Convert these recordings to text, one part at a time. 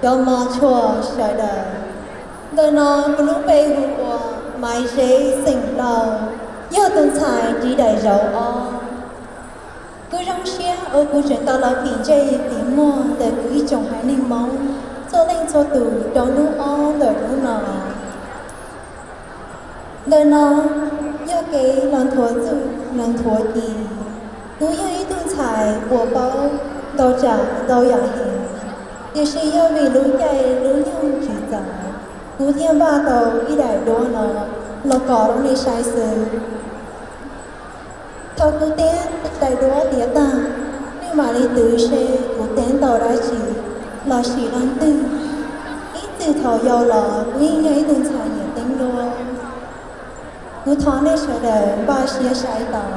Cov mos tshua sawv daws, ntawm no kuv lub npe hu ua Maiv Zeb xeem Lauj, yog tus ntxhais ris daim zauv ob. Kuv zoo siab uas kuv tseem tau los phim ntsej phim muag ntawm kuv ib tsoom haiv neeg Hmoob txhua leej txhua tus rau hnub ob ntawm hnub no. Ntawm no yog kev los nthuav txuj los nthuav ci. Kuv yog ib tug ntxhais uas paub ntau tsam ntau yam heev, tiam sis yog vim lub caij lub nyoog tsis txaus, kuv thiaj npaj tau ib daim duab no los kom rau nej saib xwb. Thaum kuv teb daim duab tiav tag, nej mam li twv seb kuv teb ntau dab tsi lossis dab ntwg. Ib txwm thaum yau los kuv yeej yog ib tug ntxhais nyiam teeb duab. Kuv thov nej sawv daws npaj siab saib tau.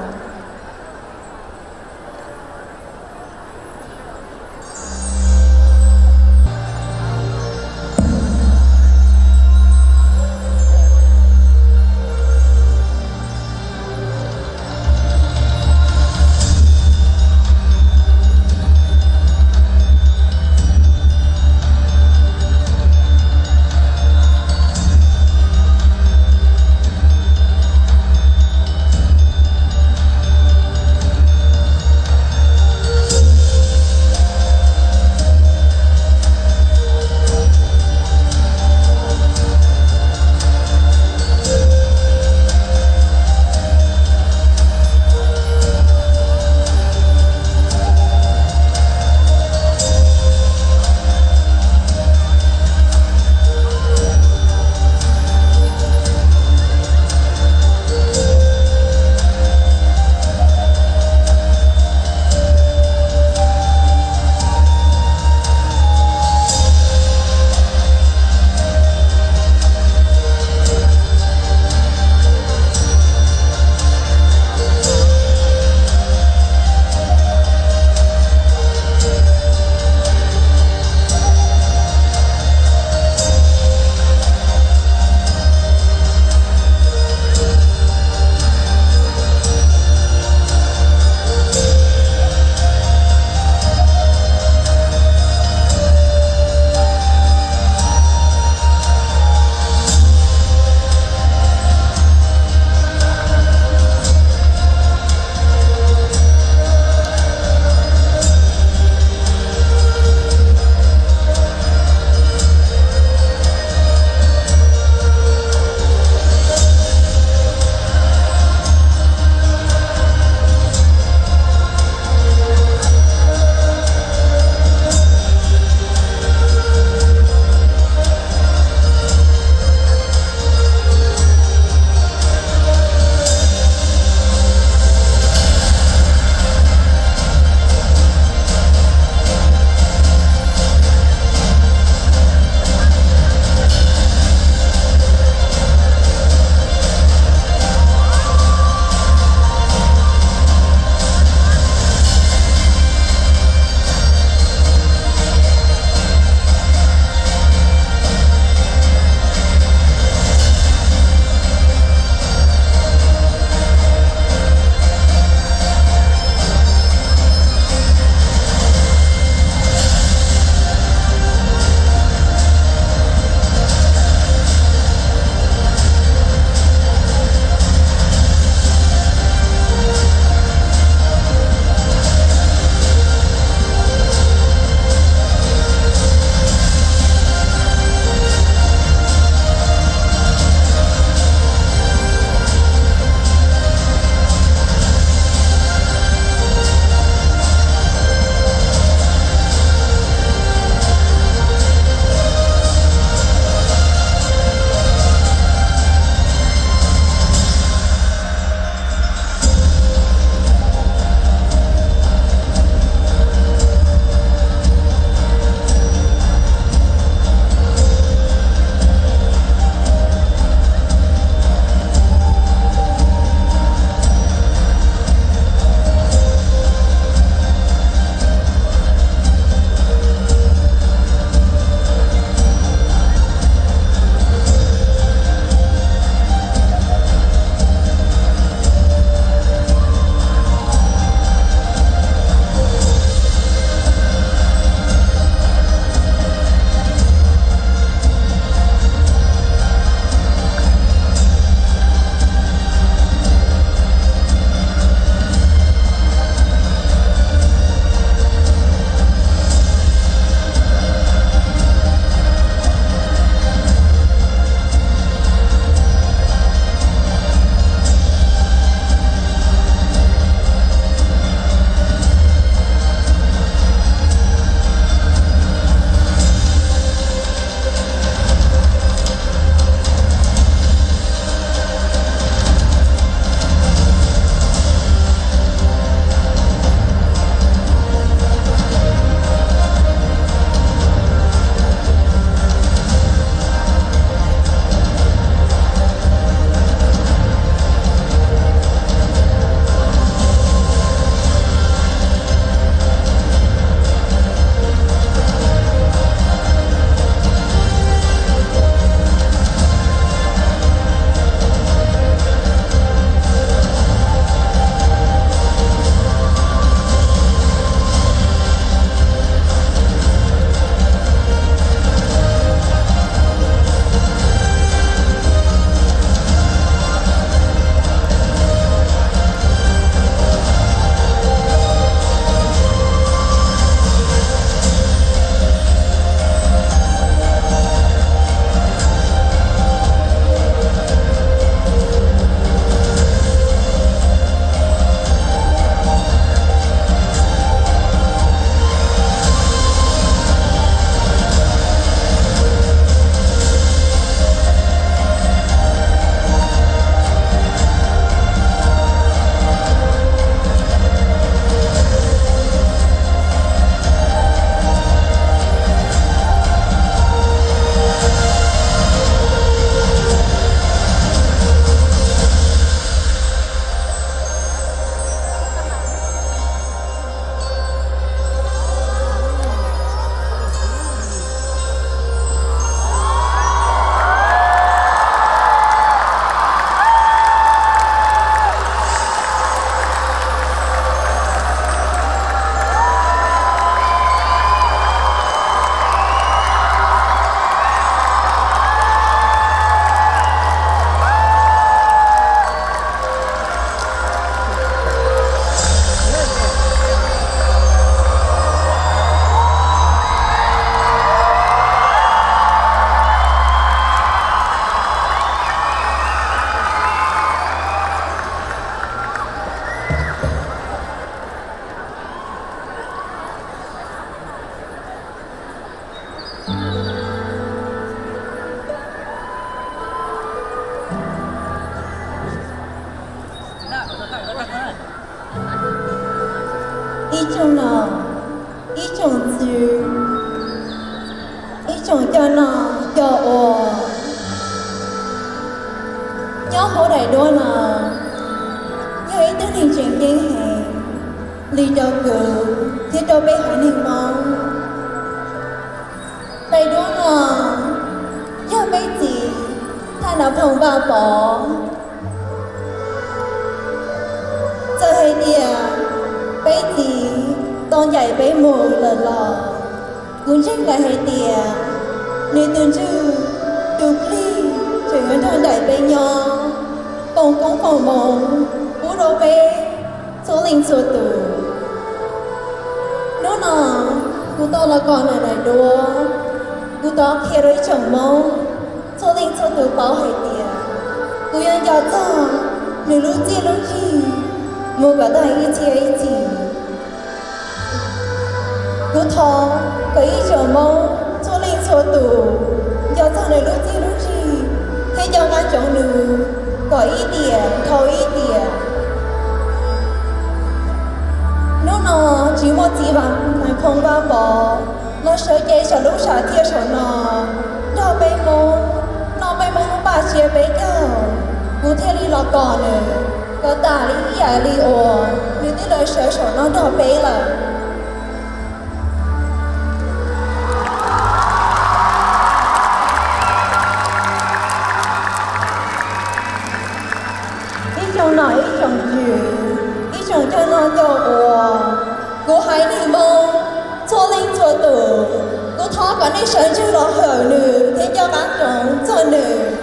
Ib tsoom nom, ib tsoom tswv, ib tsoom coj noj coj ua, nyob hauv daim duab no yog ib tug neeg tseem ceeb heev li rau kuv thiab rau peb haiv neeg Hmoob. Daim duab no yog peb txiv Thaj Nab Phoom Vaj Pov. Txawm hais tias peb txiv tau ncaim peb mus lawm los kuv ntseeg lawm hais tias nws tus ntsuj tus plig tseem yuav nrog nraim peb nyob, foom koob foom hmoov pub rau peb txhua leej txhua tus. Hnub no kuv tau los kos daim duab, kuv thov qhia rau ib tsoom Hmoob txhua leej txhua tus paub hais tias kuv yuav nco txog nws lub txiaj lub ntsig mus kom tag ib txhiab ib txhis. Kuv thov kom ib tsoom Hmoob txhua leej txhua tus nco txog nws lub txiaj lub ntsig thiab nco qab ntsoov nws kom ib tiam dhau ib tiam. Hnub no tsis muaj txiv Nab Phoom Vaj Pov los sawv cev saum lub sam thiaj saum no nrog peb Hmoob noj peb Hmoob lub paj tsiab peb caug, kuv thiaj li los kos nws kom tas li ib yam li uas nws twb los sawv saum no nrog peb lawm. Ib tsoom nom ib tsoom tswv, ib tsoom coj noj coj ua, kuv haiv neeg Hmoob txhua leej txhua tus, kuv thov kom nej sawv ntsug los hawm nws thiab nco qab ntsoov txog nws.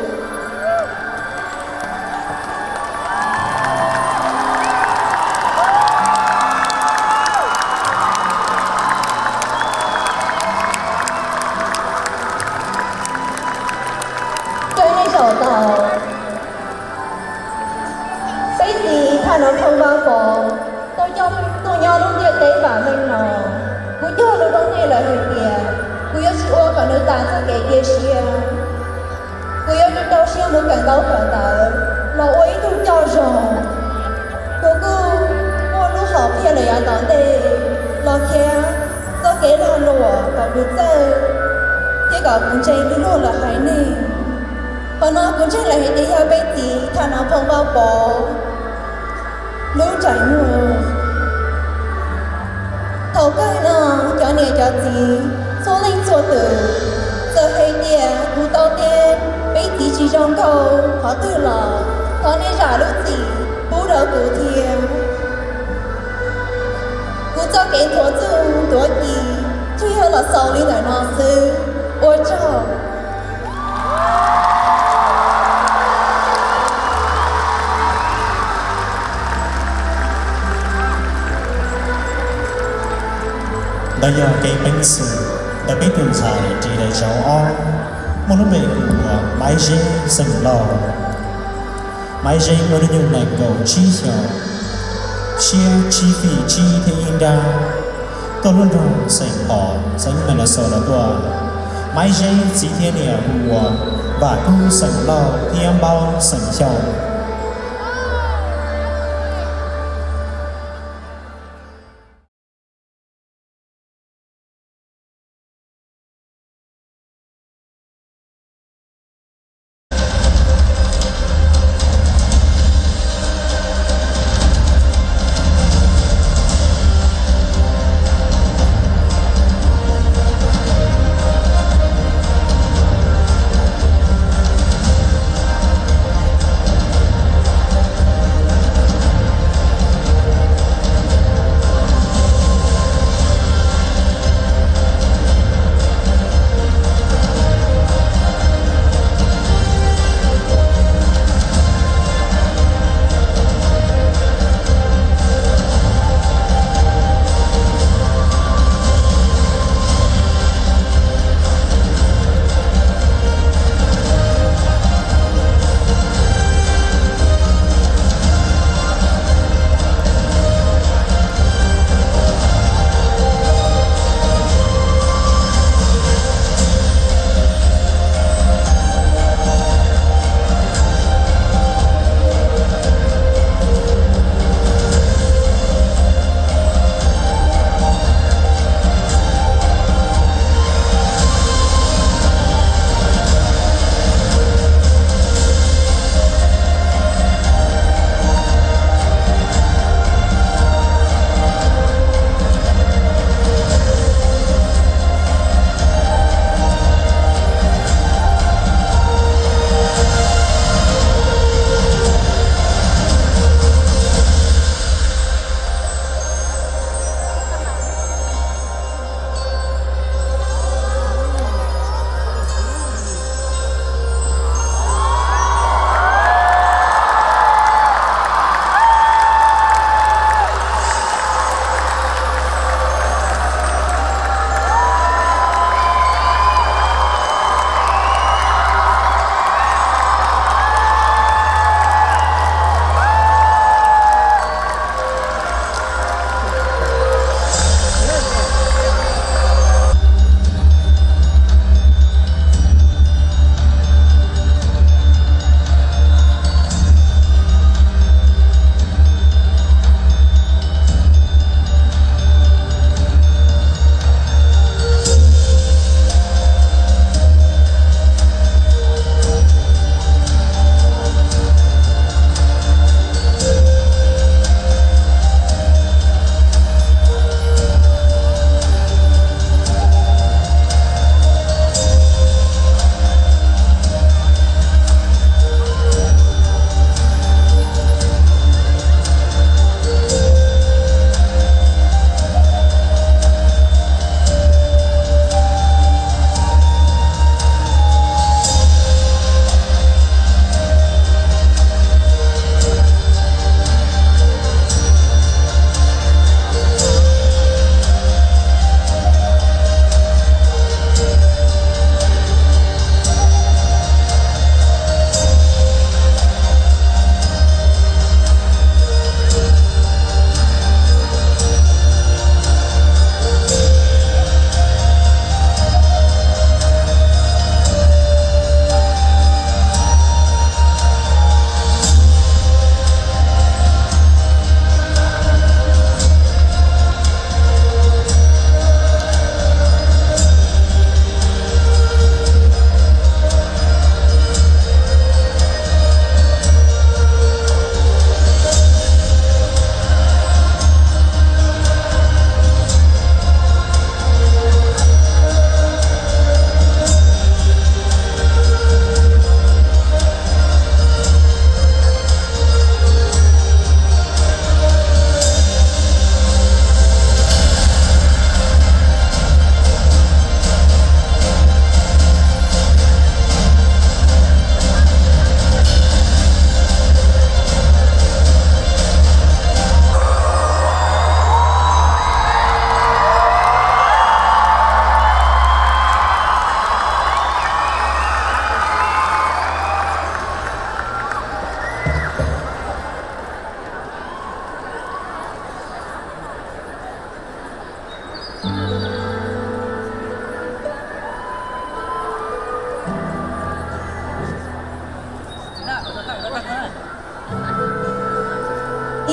Kawg nej zaum tau, peb txiv Thaj Nab Phoom Vaj Pov tau coj tuaj nyob lub ntiaj teb vam meej no. Kuv cog lus rau nej lawm hais tias kuv yuav tsis ua kom nws tas txoj kev cia siab. Kuv yuav rau siab mus kawm ntaub kawm ntawv los ua ib tug coj zoo. Kuv kuj muaj lub hom phiaj lawm yav tom ntej los thiab txoj kev lag luam kom kuv txawj thiab kom kuv ntseeg luag lwm haiv neeg. Qhov no kuv ntseeg lawm hais tias yog peb txiv Thaj Nab Phoom Vaj Pov lub ntsej muag. Thaum kawg no cov niam cov txiv txhua leej txhua tus, txawm hais tias kuv tau tias peb txiv tsis zoo nkauj qhov twg los thov nej zam lub txim pub rau kuv thiab. Kuv txoj kev nthuav txuj nthuav ci tsuas yog los xaus li ntawm no xwb. Ua tsaug. Ntawd yog kev peev xwm ntawm peb tus ntxhais ris daim zauv ob, muaj lub npe hu ua Maiv Zeb xeem Lauj. Maiv Zeb muaj hnub nyoog nees nkaum tsib xyoos, tshiab tsib fij tsib thiab ib nrab, tuaj lub nroog Saint Paul xeev Minnesota los tuaj. Maiv Zeb txiv thiab niam hu ua Vam Kub xeem Lauj thiab Npaub xeem Xyooj.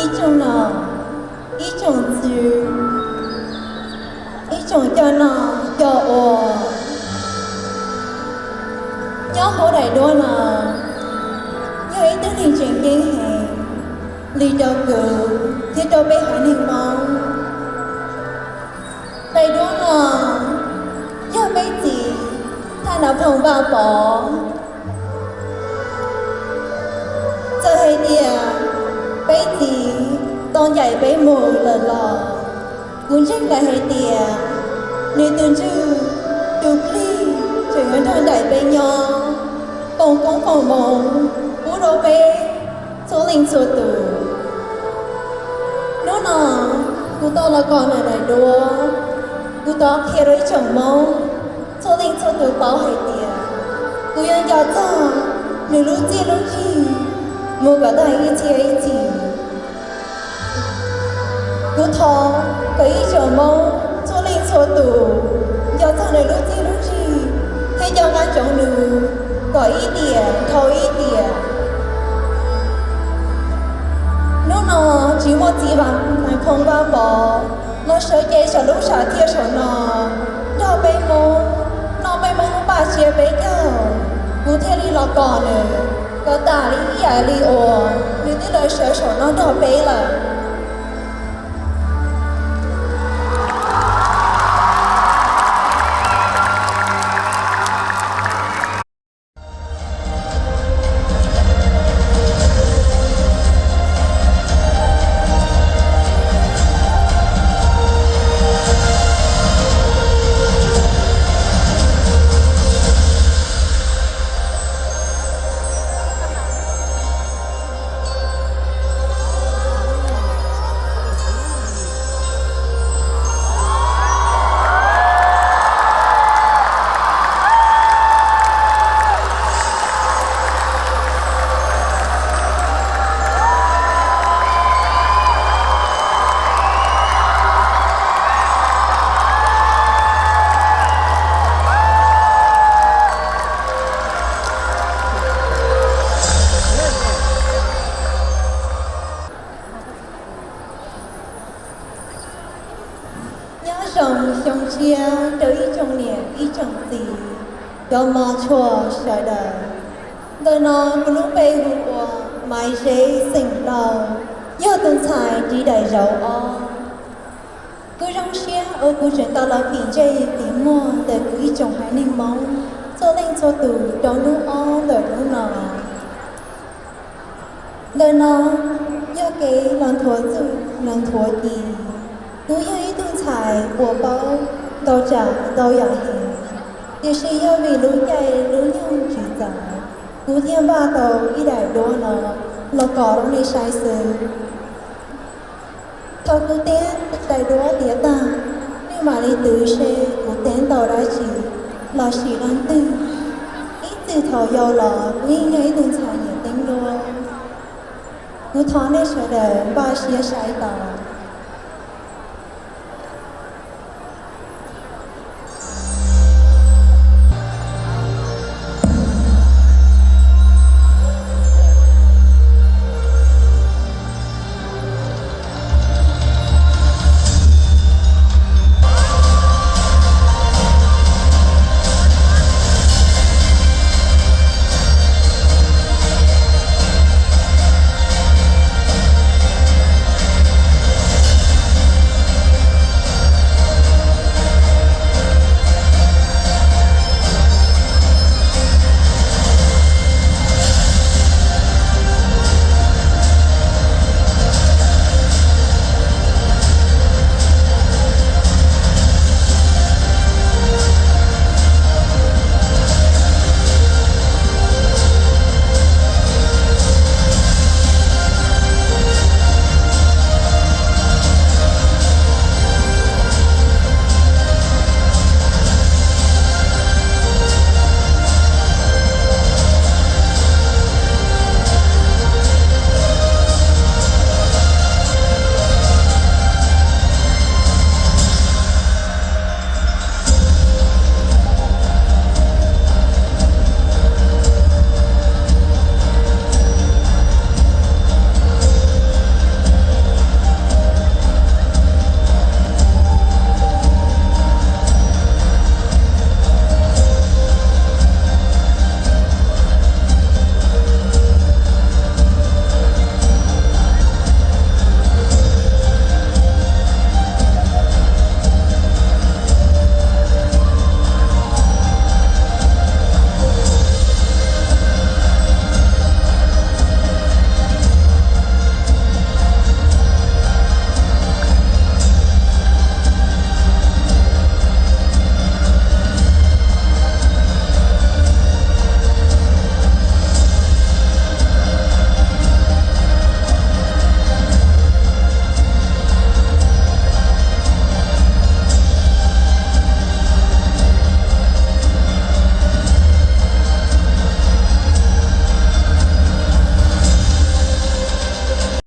Ib tsoom nom, ib tsoom txwv, ib tsoom coj noj coj ua, nyob hauv daim duab no yog ib tug neeg tseem ceeb heev li rau kuv thiab rau peb haiv neeg Hmoob. Daim duab no yog peb txiv Thaj Nab Phoom Vaj Pov. Txawm hais tias peb txiv tau ncaim peb mus lawm los kuv ntseeg lawm hais tias nws tus ntsuj tus plig tseem yuav nrog nraim peb nyob, foom koob foom hmoov pub rau peb txhua leej txhua tus. Hnub no kuv tau los kos nws daim duab, kuv thov qhia rau ib tsoom Hmoob txhua leej txhua tus paub hais tias kuv yuav nco txog nws lub txiaj lub ntsig mus kom tag ib txhiab ib txhis. Kuv thov kom ib tsoom Hmoob txhua leej txhua tus nco txog nws lub txiaj lub ntsig thiab nco qab ntsoov nws kom ib tiam dhau ib tiam. Hnub no tsis muaj txiv Nab Phoom Vaj Pov los sawv cev saum lub sam thiaj saum no nrog peb Hmoob noj peb Hmoob lub paj tsiab peb caug, kuv thiaj li los kos nws kom tas li ib yam li uas nws twb los sawv saum no nrog peb lawm. Nyob zoo xyoo tshiab rau ib tsoom niam ib tsoom txiv, cov mos tshua sawv daws. Ntawm no kuv lub npe hu ua Maiv Zeb xeem Lauj, yog tus ntxhais ris daim zauv ob. Kuv zoo siab uas kuv tseem tau los phim ntsej phim muag ntawm kuv ib tsoom haiv neeg Hmoob txhua leej txhua tus rau hnub ob ntawm hnub no. Ntawm no yog kev los nthuav txuj los nthuav ci. Kuv yog ib tug ntxhais uas paub ntau tsam ntau yam heev, tiam sis yog vim lub caij lub nyoog tsis txaus, kuv thiaj npaj tau ib daim duab no los kos rau nej saib xwb. Thaum kuv teb daim duab tiav tag, nej mam li twv seb kuv teb ntau dab tsi los sis dab twg. Ib txwm thaum yau los kuv yeej yog ib tug ntxhais nyiam teeb duab. Kuv thov nej sawv daws npaj siab saib tau.